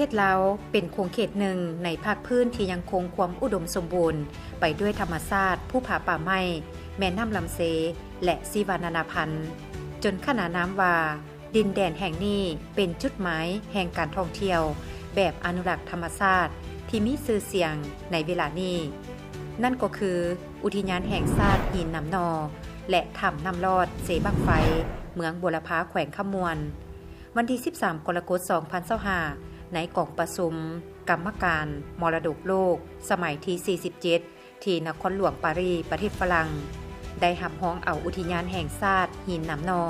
ເຂດລາວເປັນຂົງເຂດໜຶ່ງໃນພາກພື້ນທີ່ຍັງຄົງຄວາມອຸດົມສົມບູນໄປດ້ວຍທຳມະຊາດ, ພູຜາປ່າໄມ້, ແມ່ນ້ຳລຳເຊ ແລະ ຊີວະນານາພັນ, ຈົນຂະໜານນາມວ່າ ດິນແດນແຫ່ງນີ້ເປັນຈຸດໝາຍແຫ່ງການທ່ອງທ່ຽວແບບອະນຸລັກທຳມະຊາດທີ່ມີຊື່ສຽງໃນເວລານີ້, ນັ້ນກໍຄື ອຸທິຍານແຫ່ງຊາດຫີນໜາມໜໍ່ ແລະ ຖ້ຳນ້ຳລອດເຊບັ້ງໄຟ ເມືອງບົວລະພາ ແຂວງຄຳມ່ວນ. ວັນທີສິບສາມ ກໍລະກົດ ສອງພັນຊາວຫ້າ ໃນກອງປະຊຸມກຳມະການມໍລະດົກໂລກ ສະໄໝທີສີ່ສິບເຈັດ ທີ່ນະຄອນຫຼວງປາຣີ ປະເທດຝຣັ່ງ ໄດ້ຮັບຮອງເອົາອຸທິຍານແຫ່ງຊາດຫີນໜາມໜໍ່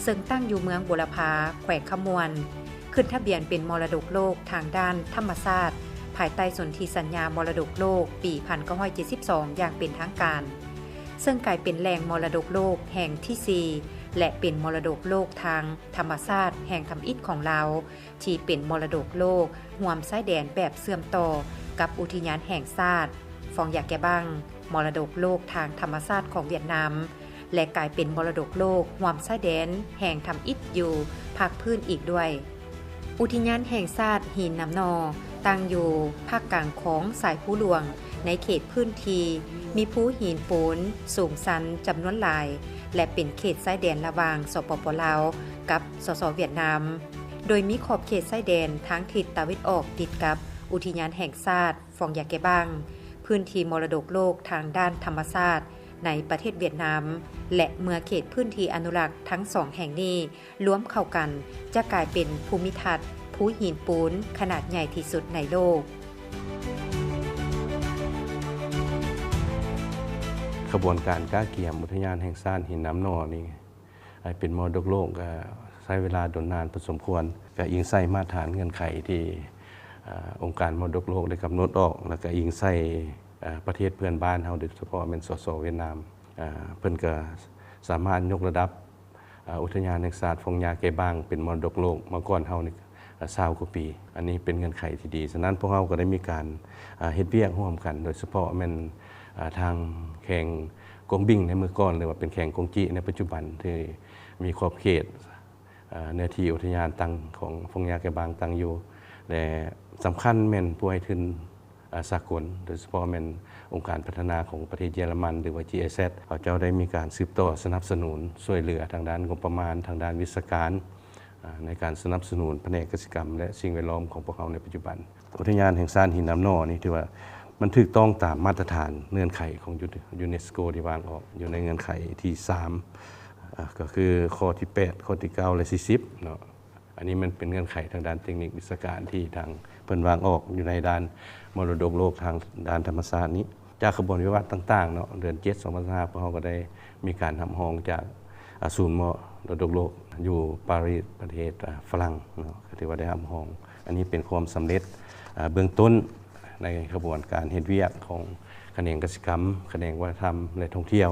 ເຊິ່ງຕັ້ງຢູ່ເມືອງບົວລະພາ ແຂວງຄຳມ່ວນ ຂຶ້ນທະບຽນເປັນມໍລະດົກໂລກທາງດ້ານທຳມະຊາດ ພາຍໃຕ້ສົນທິສັນຍາມໍລະດົກໂລກປີພັນເກົ້າຮ້ອຍເຈັດສິບສອງ ຢ່າງເປັນທາງການ, ເຊິ່ງກາຍເປັນແຫຼ່ງມໍລະດົກໂລກແຫ່ງທີສີ່ ແລະ ເປັນມໍລະດົກໂລກທາງທຳມະຊາດແຫ່ງທຳອິດຂອງລາວ ທີ່ເປັນມໍລະດົກໂລກຮ່ວມຊາຍແດນແບບເຊື່ອມຕໍ່ກັບອຸທິຍານແຫ່ງຊາດຟອງຢາແກບັງ, ມໍລະດົກໂລກທາງທຳມະຊາດຂອງຫວຽດນາມ ແລະ ກາຍເປັນມໍລະດົກໂລກຮ່ວມຊາຍແດນແຫ່ງທຳອິດຢູ່ພາກພື້ນອີກດ້ວຍ. ອຸທິຍານແຫ່ງຊາດຫີນໜາມໜໍ່ ຕັ້ງຢູ່ພາກກາງຂອງສາຍພູຫຼວງ ໃນເຂດພື້ນທີ່ມີພູຫີນປູນສູງຊັນຈຳນວນຫຼາຍ ແລະ ເປັນເຂດຊາຍແດນລະຫວ່າງ ສປປ ລາວ ກັບ ສສ ຫວຽດນາມ, ໂດຍມີຂອບເຂດຊາຍແດນທາງທິດຕາເວັນອອກຕິດກັບອຸທິຍານແຫ່ງຊາດຟອງຢາແກບັງ, ພື້ນທີ່ມໍລະດົກໂລກທາງດ້ານທຳມະຊາດໃນປະເທດຫວຽດນາມ ແລະ ເມື່ອເຂດພື້ນທີ່ອະນຸລັກທັງສອງແຫ່ງນີ້ລວມເຂົ້າກັນ ຈະກາຍເປັນພູມິທັດພູຫີນປູນຂະໜາດໃຫຍ່ທີ່ສຸດໃນໂລກ. ຂະບວນການກະກຽມອຸທິຍານແຫ່ງຊາດຫີນໜາມໜໍ່ນີ້ ໃຫ້ເປັນມໍລະດົກໂລກ ກໍໃຊ້ເວລາດົນນານພໍສົມຄວນ, ກໍອີງໃສ່ມາດຖານເງື່ອນໄຂທີ່ ອາ ອົງການມໍລະດົກໂລກໄດ້ກຳນົດອອກ, ແລ້ວກໍອີງໃສ່ ອາ ປະເທດເພື່ອນບ້ານເຮົາ ໂດຍສະເພາະແມ່ນ ສສ ຫວຽດນາມ. ອາ ເພິ່ນກໍສາມາດຍົກລະດັບ ອາ ອຸທິຍານແຫ່ງຊາດຟອງຢາແກບັງເປັນມໍລະດົກໂລກມາກ່ອນເຮົານີ້ ອາ ຊາວກວ່າປີ. ອັນນີ້ເປັນເງື່ອນໄຂທີ່ດີ. ສະນັ້ນ ພວກເຮົາກໍໄດ້ມີການ ອາ ເຮັດວຽກຮ່ວມກັນ, ໂດຍສະເພາະແມ່ນ ອາ ທາງແຂວງກົງບິງໃນເມື່ອກ່ອນ ຫຼືວ່າເປັນແຂວງກົງຈີໃນປັດຈຸບັນ ທີ່ມີຂອບເຂດ ອາ ເນື້ອທີ່ອຸທິຍານຕັ້ງຂອງຟອງຢາແກບັງຕັ້ງຢູ່ ແລະ ສຳຄັນແມ່ນຜູ້ໃຫ້ທຶນ ອາ ສາກົນ, ໂດຍສະເພາະແມ່ນອົງການພັດທະນາຂອງປະເທດເຢຍລະມັນ ຫຼືວ່າ ຈີໄອແຊັດ ເຂົາເຈົ້າໄດ້ມີການສືບຕໍ່ສະໜັບສະໜູນຊ່ວຍເຫຼືອທາງດ້ານງົບປະມານ, ທາງດ້ານວິຊາການ ອາ ໃນການສະໜັບສະໜູນພະແນກກະສິກຳ ແລະ ສິ່ງແວດລ້ອມຂອງພວກເຮົາໃນປັດຈຸບັນ. ອຸທິຍານແຫ່ງຊາດຫີນໜາມໜໍ່ນີ້ ຖືວ່າມັນຖືກຕ້ອງຕາມມາດຕະຖານເງື່ອນໄຂຂອງ ຢູ ຢູເນສໂກ ທີ່ວາງອອກຢູ່ໃນເງື່ອນໄຂທີສາມ ອາ ກໍຄືຂໍ້ທີແປດ, ຂໍ້ທີເກົ້າ ແລະ ທີສິບເນາະ. ອັນນີ້ມັນເປັນເງື່ອນໄຂທາງດ້ານເຕັກນິກວິຊາການທີ່ທາງເພິ່ນວາງອອກຢູ່ໃນດ້ານມໍລະດົກໂລກທາງດ້ານທຳມະຊາດນີ້. ຈາກຂະບວນວິວາດຕ່າງໆເນາະ, ເດືອນເຈັດ ສອງພັນຊາວຫ້າ ພວກເຮົາກໍໄດ້ມີການຮັບຮອງຈາກ ອາ ສູນມໍລະດົກໂລກຢູ່ປາຣີ ປະເທດ ອາ ຝຣັ່ງເນາະ, ກໍຖືວ່າໄດ້ຮັບຮອງ. ອັນນີ້ເປັນຄວາມສຳເລັດ ອາ ເບື້ອງຕົ້ນໃນຂະບວນການເຮັດວຽກຂອງຂະແໜງກະສິກຳ, ຂະແໜງວັດທະນະທຳ ແລະ ທ່ອງທ່ຽວ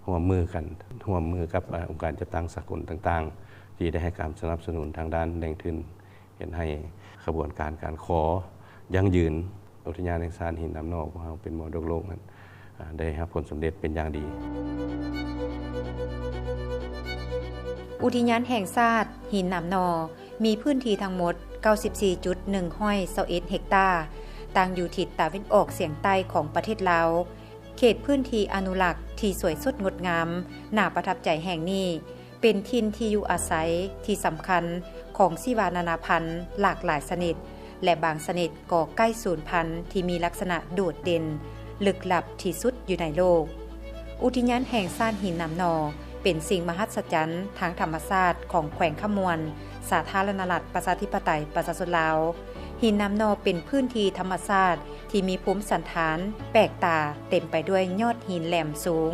ຮ່ວມມືກັນ, ຮ່ວມມືກັບ ອາ ອົງການຈັດຕັ້ງສາກົນຕ່າງໆ ທີ່ໄດ້ໃຫ້ການສະໜັບສະໜູນທາງດ້ານແຫຼ່ງທຶນ, ເຮັດໃຫ້ຂະບວນການການຂໍຢັ້ງຢືນອຸທິຍານແຫ່ງຊາດຫີນໜາມໜໍ່ຂອງເຮົາເປັນມໍລະດົກໂລກນັ້ນ ອາ ໄດ້ຮັບຜົນສຳເລັດເປັນຢ່າງດີ. ອຸທິຍານແຫ່ງຊາດຫີນໜາມໜໍ່ ມີພື້ນທີ່ທັງໝົດ ເກົ້າສິບສີ່ຈຸດໜຶ່ງຮ້ອຍຊາວເອັດເຮັກຕາ, ຕັ້ງຢູ່ທິດຕາເວັນອອກສຽງໃຕ້ຂອງປະເທດລາວ. ເຂດພື້ນທີ່ອະນຸລັກທີ່ສວຍສົດງົດງາມ ໜ້າປະທັບໃຈແຫ່ງນີ້ ເປັນຖິ່ນທີ່ຢູ່ອາໄສທີ່ສຳຄັນຂອງຊີວະນານາພັນຫຼາກຫຼາຍຊະນິດ ແລະ ບາງຊະນິດກໍໃກ້ສູນພັນ ທີ່ມີລັກສະນະໂດດເດັ່ນ ລຶກລັບທີ່ສຸດຢູ່ໃນໂລກ. ອຸທິຍານແຫ່ງຊາດຫີນໜາມໜໍ່ ເປັນສິ່ງມະຫັດສະຈັນທາງທຳມະຊາດຂອງແຂວງຄຳມ່ວນ, ສາທາລະນະລັດ ປະຊາທິປະໄຕ ປະຊາຊົນລາວ. ຫີນໜາມໜໍ່ເປັນພື້ນທີ່ທຳມະຊາດທີ່ມີພູມສັນຖານແປກຕາ, ເຕັມໄປດ້ວຍຍອດຫີນແຫຼມສູງ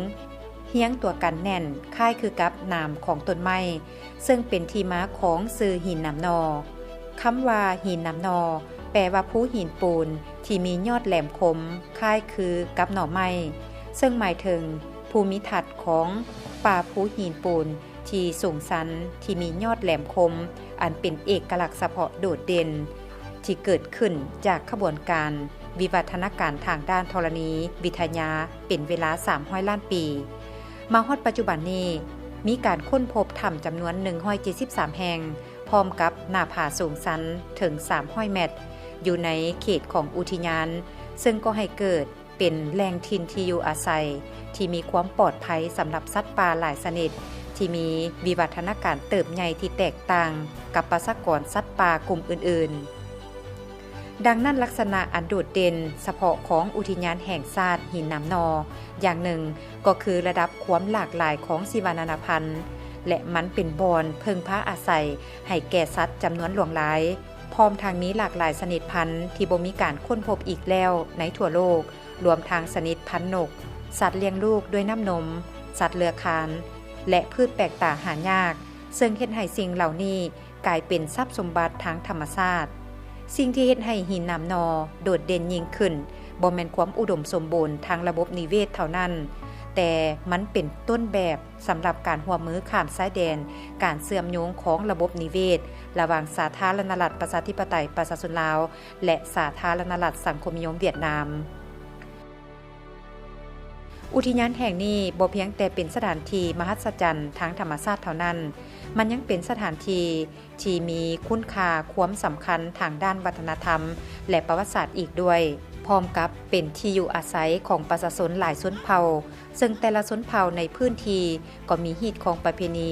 ຮຽງຕົວກັນແໜ້ນຄ້າຍຄືກັບໜາມຂອງຕົ້ນໄມ້, ເຊິ່ງເປັນທີ່ມາຂອງຊື່ຫີນໜາມໜໍ່. ຄຳວ່າຫີນໜາມໜໍ່ ແປວ່າພູຫີນປູນທີ່ມີຍອດແຫຼມຄົມຄ້າຍຄືກັບໜໍ່ໄມ້, ເຊິ່ງໝາຍເຖິງພູມິທັດຂອງປ່າພູຫີນປູນທີ່ສູງຊັນ, ທີ່ມີຍອດແຫຼມຄົມ ອັນເປັນເອກະລັກສະເພາະໂດດເດັ່ນ ທີ່ເກີດຂຶ້ນຈາກຂະບວນການວິວັດທະນາການທາງດ້ານທໍລະນີວິທະຍາເປັນເວລາສາມຮ້ອຍລ້ານປີ. ມາຮອດປັດຈຸບັນນີ້ ມີການຄົ້ນພົບຖ້ຳຈຳນວນໜຶ່ງຮ້ອຍເຈັດສິບສາມແຫ່ງ, ພ້ອມກັບໜ້າຜາສູງຊັນເຖິງສາມຮ້ອຍແມັດ, ຢູ່ໃນເຂດຂອງອຸທິຍານ, ເຊິ່ງກໍໃຫ້ເກີດເປັນແຫຼ່ງຖິ່ນທີ່ຢູ່ອາໄສທີ່ມີຄວາມປອດໄພສຳລັບສັດປ່າຫຼາຍຊະນິດ ທີ່ມີວິວັດທະນາການເຕີບໃຫຍ່ທີ່ແຕກຕ່າງກັບປະຊາກອນສັດປ່າກຸ່ມອື່ນໆ. ດັ່ງນັ້ນ, ລັກສະນະອັນໂດດເດັ່ນສະເພາະຂອງອຸທິຍານແຫ່ງຊາດຫີນໜາມໜໍ່ ຢ່າງໜຶ່ງກໍຄືລະດັບຄວາມຫຼາກຫຼາຍຂອງຊີວະນານາພັນ ແລະ ມັນເປັນບ່ອນເພິ່ງພາອາໄສໃຫ້ແກ່ສັດຈຳນວນຫຼວງຫຼາຍ, ພ້ອມທັງມີຫຼາກຫຼາຍຊະນິດພັນທີ່ບໍ່ມີການຄົ້ນພົບອີກແລ້ວໃນທົ່ວໂລກ, ລວມທັງຊະນິດພັນນົກ, ສັດລ້ຽງລູກດ້ວຍນ້ຳນົມ, ສັດເລືອຄານ ແລະ ພືດແປກຕາຫາຍາກ, ເຊິ່ງເຮັດໃຫ້ສິ່ງເຫຼົ່ານີ້ ກາຍເປັນຊັບສົມບັດທາງທຳມະຊາດ. ສິ່ງທີ່ເຮັດໃຫ້ຫີນໜາມໜໍ່ໂດດເດັ່ນຍິ່ງຂຶ້ນ ບໍ່ແມ່ນຄວາມອຸດົມສົມບູນທາງລະບົບນິເວດເທົ່ານັ້ນ, ແຕ່ມັນເປັນຕົ້ນແບບສຳລັບການຮ່ວມມືຂ້າມຊາຍແດນ, ການເຊື່ອມໂຍງຂອງລະບົບນິເວດລະຫວ່າງສາທາລະນະລັດ ປະຊາທິປະໄຕ ປະຊາຊົນລາວ ແລະ ສາທາລະນະລັດສັງຄົມນິຍົມຫວຽດນາມ. ອຸທິຍານແຫ່ງນີ້ບໍ່ພຽງແຕ່ເປັນສະຖານທີ່ມະຫັດສະຈັນທາງທຳມະຊາດເທົ່ານັ້ນ, ມັນຍັງເປັນສະຖານທີ່ທີ່ມີຄຸນຄ່າຄວາມສຳຄັນທາງດ້ານວັດທະນະທຳ ແລະ ປະຫວັດສາດອີກດ້ວຍ, ພ້ອມກັບເປັນທີ່ຢູ່ອາໄສຂອງປະຊາຊົນຫຼາຍຊົນເຜົ່າ, ເຊິ່ງແຕ່ລະຊົນເຜົ່າໃນພື້ນທີ່ ກໍມີຮີດຄອງປະເພນີ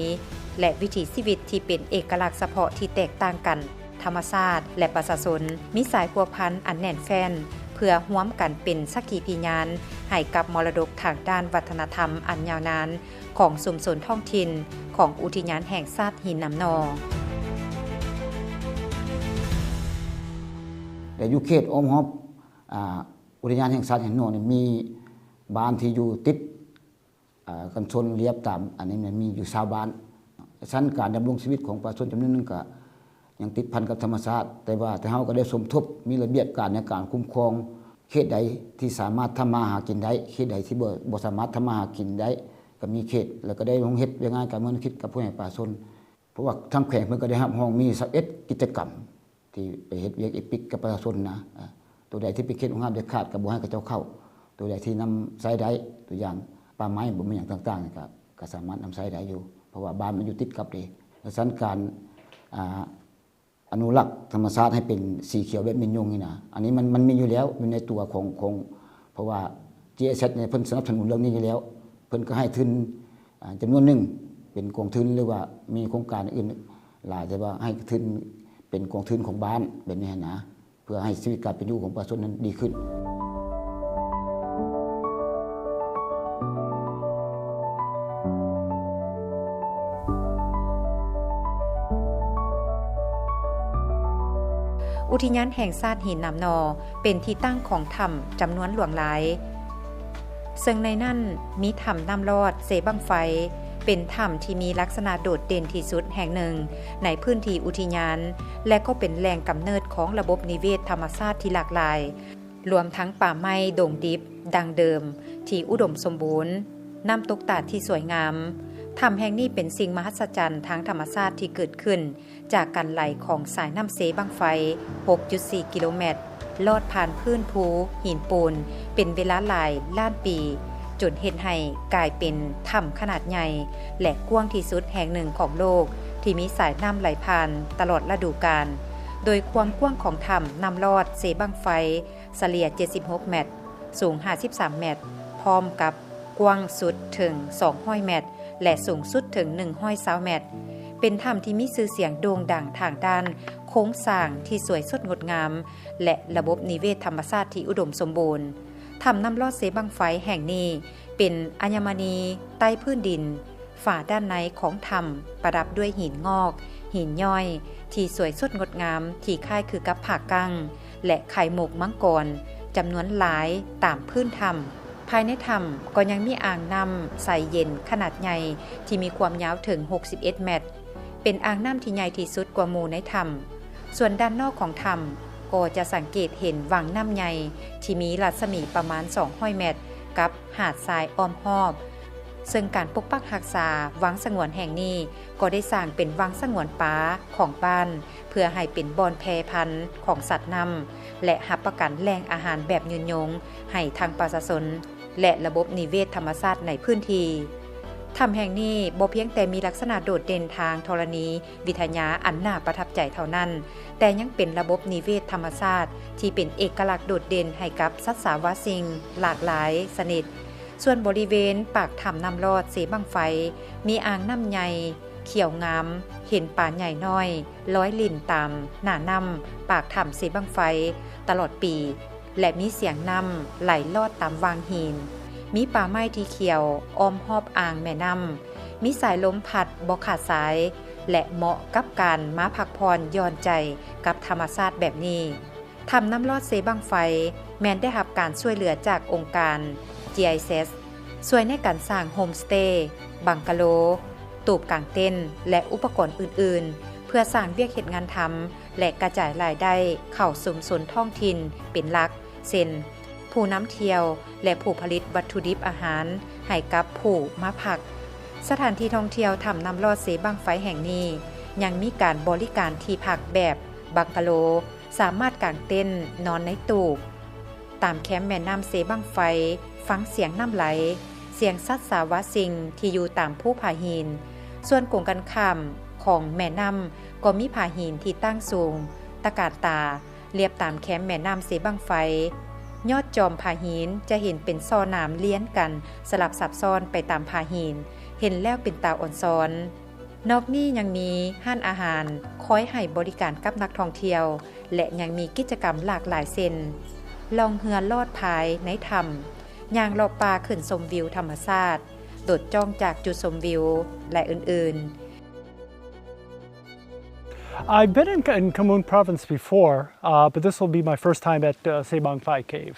ແລະ ວິຖີຊີວິດທີ່ເປັນເອກະລັກສະເພາະທີ່ແຕກຕ່າງກັນ. ທຳມະຊາດ ແລະ ປະຊາຊົນມີສາຍພົວພັນອັນແໜ້ນແຟ້ນ ເພື່ອຮ່ວມກັນເປັນສັກຂີພິຍານໃຫ້ກັບມໍລະດົກທາງດ້ານວັດທະນະທຳອັນຍາວນານຂອງຊຸມຊົນທ້ອງຖິ່ນຂອງອຸທິຍານແຫ່ງຊາດຫີນໜາມໜໍ່. ແລະ ຢູ່ເຂດອ້ອມຮອບ ອາ ອຸທິຍານແຫ່ງຊາດຫີນໜາມໜໍ່ນີ້ ມີບ້ານທີ່ຢູ່ຕິດ ອາ ກັນຊົນລຽບຕາມ ອັນນີ້ມັນມີຢູ່ຊາວບ້ານ. ຊັ້ນການດຳລົງຊີວິດຂອງປະຊາຊົນຈຳນວນໜຶ່ງກໍຍັງຕິດພັນກັບທຳມະຊາດ, ແຕ່ວ່າ ແຕ່ເຮົາກໍໄດ້ສົມທົບ ມີລະບຽບການໃນການຄຸ້ມຄອງ. ເຂດໃດທີ່ສາມາດທຳມາຫາກິນໄດ້, ເຂດໃດທີ່ບໍ່ ບໍ່ສາມາດທຳມາຫາກິນໄດ້ ກໍມີເຂດ ແລ້ວກໍໄດ້ລົງເຮັດວຽກງານການເມືອງເຂດກັບພວກປະຊາຊົນ, ເພາະວ່າທາງແຂວງເພິ່ນກໍໄດ້ຮັບຮອງມີຊາວເອັດກິດຈະກຳ ທີ່ໄປເຮັດວຽກເອປິກກັບປະຊາຊົນນະ. ອາ ຕົວໃດທີ່ເປັນເຂດຫ່ວງຫ້າມເດັດຂາດກໍບໍ່ໃຫ້ເຂົາເຈົ້າເຂົ້າ, ຕົວໃດທີ່ນຳໃຊ້ໄດ້ ຕົວຢ່າງປ່າໄມ້ ບໍ່ມີຫຍັງຕ່າງໆ ກໍ ກໍສາມາດນຳໃຊ້ໄດ້ຢູ່ ເພາະວ່າບ້ານມັນຢູ່ຕິດກັບເດ. ແລະ ຊັ້ນການ ອາ ອະນຸລັກທຳມະຊາດໃຫ້ເປັນສີຂຽວແບບໝິ່ນຍົງນີ້ນະ, ອັນນີ້ມັນ ມັນມີຢູ່ແລ້ວ ຢູ່ໃນຕົວຂອງ ຂອງ ເພາະວ່າ GIZ ນີ້ເພິ່ນສະໜັບສະໜູນເລື່ອງນີ້ຢູ່ແລ້ວ, ເພິ່ນກໍໃຫ້ທຶນ ອາ ຈຳນວນໜຶ່ງເປັນກອງທຶນ ຫຼືວ່າມີໂຄງການອື່ນຫຼາຍ ແຕ່ວ່າໃຫ້ທຶນເປັນກອງທຶນຂອງບ້ານແບບນີ້ຫັ້ນນະ ເພື່ອໃຫ້ຊີວິດການເປັນຢູ່ຂອງປະຊາຊົນນັ້ນດີຂຶ້ນ. ອຸທິຍານແຫ່ງຊາດຫີນໜາມໜໍ່ ເປັນທີ່ຕັ້ງຂອງຖ້ຳຈຳນວນຫຼວງຫຼາຍ, ເຊິ່ງໃນນັ້ນມີຖ້ຳນ້ຳລອດເຊບັ້ງໄຟ ເປັນຖ້ຳທີ່ມີລັກສະນະໂດດເດັ່ນທີ່ສຸດແຫ່ງໜຶ່ງໃນພື້ນທີ່ອຸທິຍານ ແລະ ກໍເປັນແຫຼ່ງກຳເນີດຂອງລະບົບນິເວດທຳມະຊາດທີ່ຫຼາກຫຼາຍ, ລວມທັງປ່າໄມ້ດົງດິບດັ້ງເດີມທີ່ອຸດົມສົມບູນ, ນ້ຳຕົກຕາດທີ່ສວຍງາມ. ຖ້ຳແຫ່ງນີ້ເປັນສິ່ງມະຫັດສະຈັນທາງທຳມະຊາດທີ່ເກີດຂຶ້ນ ຈາກການໄຫຼຂອງສາຍນ້ຳເຊບັ້ງໄຟ ຫົກຈຸດສີ່ ກິໂລແມັດ, ລອດຜ່ານພື້ນພູຫີນປູນເປັນເວລາຫຼາຍລ້ານປີ, ຈົນເຮັດໃຫ້ກາຍເປັນຖ້ຳຂະໜາດໃຫຍ່ ແລະ ກວ້າງທີ່ສຸດແຫ່ງໜຶ່ງຂອງໂລກ ທີ່ມີສາຍນ້ຳໄຫຼຜ່ານຕະຫຼອດລະດູການ, ໂດຍຄວາມກວ້າງຂອງຖ້ຳນ້ຳລອດເຊບັ້ງໄຟ ສະເລ່ຍ ເຈັດສິບຫົກແມັດ, ສູງ ຫ້າສິບສາມແມັດ, ພ້ອມກັບກວ້າງສຸດເຖິງ ສອງຮ້ອຍແມັດ ແລະ ສູງສຸດເຖິງ ໜຶ່ງຮ້ອຍຊາວແມັດ, ເປັນຖ້ຳທີ່ມີຊື່ສຽງໂດ່ງດັງທາງດ້ານໂຄງສ້າງທີ່ສວຍສົດງົດງາມ ແລະ ລະບົບນິເວດທຳມະຊາດທີ່ອຸດົມສົມບູນ. ຖ້ຳນ້ຳລອດເຊບັ້ງໄຟແຫ່ງນີ້ ເປັນອັນຍະມະນີໃຕ້ພື້ນດິນ. ຝາດ້ານໃນຂອງຖ້ຳປະດັບດ້ວຍຫີນງອກ, ຫີນຍ້ອຍທີ່ສວຍສົດງົດງາມທີ່ຄ້າຍຄືກັບຜາກັ້ງ ແລະ ໄຂ່ມຸກມັງກອນຈຳນວນຫຼາຍຕາມພື້ນຖ້ຳ. ພາຍໃນຖ້ຳກໍຍັງມີອ່າງນ້ຳໃສເຢັນຂະໜາດໃຫຍ່ທີ່ມີຄວາມຍາວເຖິງ ຫົກສິບເອັດແມັດ, ເປັນອ່າງນ້ຳທີ່ໃຫຍ່ທີ່ສຸດກວ່າໝູ່ໃນຖ້ຳ. ສ່ວນດ້ານນອກຂອງຖ້ຳກໍຈະສັງເກດເຫັນວັງນ້ຳໃຫຍ່ທີ່ມີລັດສະໝີປະມານ ສອງຮ້ອຍແມັດ ກັບ ຫາດຊາຍອ້ອມຮອບ, ເຊິ່ງການປົກປັກຮັກສາວັງສະຫງວນແຫ່ງນີ້ ກໍໄດ້ສ້າງເປັນວັງສະຫງວນປາຂອງບ້ານ ເພື່ອໃຫ້ເປັນບ່ອນແຜ່ພັນຂອງສັດນ້ຳ ແລະ ຮັບປະກັນແຫຼ່ງອາຫານແບບຍືນຍົງໃຫ້ທັງປະຊາຊົນ ແລະ ລະບົບນິເວດທຳມະຊາດໃນພື້ນທີ່. ຖ້ຳແຫ່ງນີ້ບໍ່ພຽງແຕ່ມີລັກສະນະໂດດເດັ່ນທາງທໍລະນີວິທະຍາອັນໜ້າປະທັບໃຈເທົ່ານັ້ນ, ແຕ່ຍັງເປັນລະບົບນິເວດທຳມະຊາດທີ່ເປັນເອກະລັກໂດດເດັ່ນໃຫ້ກັບສັດສາວະສິ່ງຫຼາກຫຼາຍຊະນິດ. ສ່ວນບໍລິເວນປາກຖ້ຳນ້ຳລອດເຊບັ້ງໄຟ ມີອ່າງນ້ຳໃຫຍ່ ຂຽວງາມ, ເຫັນປາໃຫຍ່ນ້ອຍລອຍຫຼິ້ນຕາມໜ້ານ້ຳປາກຖ້ຳເຊບັ້ງໄຟຕະຫຼອດປີ ແລະ ມີສຽງນ້ຳໄຫຼລອດຕາມຫວ່າງຫີນ. ມີປ່າໄມ້ທີ່ຂຽວອ້ອມຮອບອ່າງແມ່ນ້ຳ, ມີສາຍລົມພັດບໍ່ຂາດສາຍ ແລະ ເໝາະກັບການມາພັກຜ່ອນຢ່ອນໃຈກັບທຳມະຊາດແບບນີ້. ຖ້ຳນ້ຳລອດເຊບັ້ງໄຟ ແມ່ນໄດ້ຮັບການຊ່ວຍເຫຼືອຈາກອົງການ GIZ ຊ່ວຍໃນການສ້າງໂຮມສະເຕ, ບັງກະໂລ, ຕູບກາງເຕັນ ແລະ ອຸປະກອນອື່ນໆ ເພື່ອສ້າງວຽກເຮັດງານທຳ ແລະ ກະຈາຍລາຍໄດ້ເຂົ້າຊຸມຊົນທ້ອງຖິ່ນເປັນຫຼັກ ເຊັ່ນ ຜູ້ນຳທ່ຽວ ແລະ ຜູ້ຜະລິດວັດຖຸດິບອາຫານໃຫ້ກັບຜູ້ມາພັກ. ສະຖານທີ່ທ່ອງທ່ຽວຖ້ຳນ້ຳລອດເຊບັ້ງໄຟແຫ່ງນີ້ ຍັງມີການບໍລິການທີ່ພັກແບບບັງກະໂລ, ສາມາດກາງເຕັນນອນໃນຕູບ ຕາມແຄມແມ່ນ້ຳເຊບັ້ງໄຟ, ຟັງສຽງນ້ຳໄຫຼ, ສຽງສັດສາວະສິ່ງທີ່ຢູ່ຕາມພູຜາຫີນ. ສ່ວນກົງກັນຂ້າມຂອງແມ່ນ້ຳ ກໍມີຜາຫີນທີ່ຕັ້ງສູງຕະການຕາ ລຽບຕາມແຄມແມ່ນ້ຳເຊບັ້ງໄຟ. ຍອດຈອມຜາຫີນຈະເຫັນເປັນສໍ່ໜາມລຽນກັນສະຫຼັບສັບຊ້ອນໄປຕາມຜາຫີນ, ເຫັນແລ້ວເປັນຕາອ່ອນຊອນ. ນອກນີ້ຍັງມີຮ້ານອາຫານຄອຍໃຫ້ບໍລິການກັບນັກທ່ອງທ່ຽວ ແລະ ຍັງມີກິດຈະກຳຫຼາກຫຼາຍເຊັ່ນ ລ່ອງເຮືອລອດພາຍໃນຖ້ຳ, ຍ່າງເລາະປ່າຂຶ້ນຊົມວິວທຳມະຊາດ, ໂດດຈ້ອງຈາກຈຸດຊົມວິວ ແລະ ອື່ນໆ. I've been in, in Khamung province before, uh, but this will be my first time at uh, Sebang Phai Cave.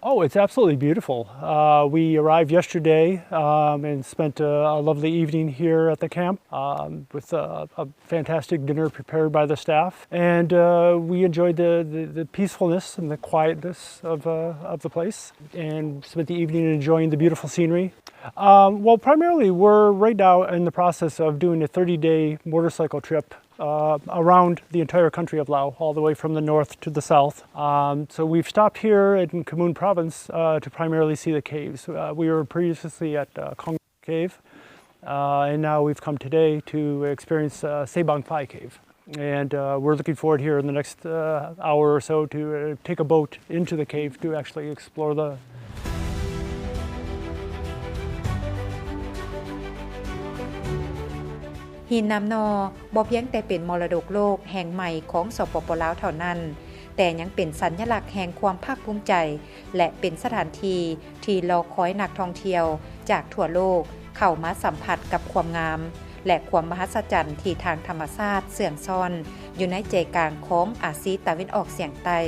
Oh, it's absolutely beautiful. Uh, we arrived yesterday um, and spent a, a lovely evening here at the camp um, with a, a fantastic dinner prepared by the staff. And uh, we enjoyed the, the, the peacefulness and the quietness of, uh, of the place and spent the evening enjoying the beautiful scenery. Um, well, primarily, we're right now in the process of doing a thirty day motorcycle trip uh, around the entire country of Laos, all the way from the north to the south. Um, so we've stopped here in Khamung province uh, to primarily see the caves. Uh, we were previously at uh, Kong Cave, uh, and now we've come today to experience uh, Sebang Phai Cave. And uh, we're looking forward here in the next uh, hour or so to uh, take a boat into the cave to actually explore the ຫີນນ້ຳໜໍ່ບໍ່ພຽງແຕ່ເປັນມໍລະດົກໂລກແຫ່ງໃໝ່ຂອງ ສປປ ລາວ ເທົ່ານັ້ນ, ແຕ່ຍັງເປັນສັນຍະລັກແຫ່ງຄວາມພາກພູມໃຈ ແລະ ເປັນສະຖານທີ່ທີ່ລໍຄອຍນັກທ່ອງທ່ຽວຈາກທົ່ວໂລກເຂົ້າມາສຳຜັດກັບຄວາມງາມ ແລະ ຄວາມມະຫັດສະຈັນທີ່ທາງທຳມະຊາດເຊື່ອງຊ້ອນຢູ່ໃນໃຈກາງຂອງອາຊີຕາເວັນອອກສຽງໃຕ້.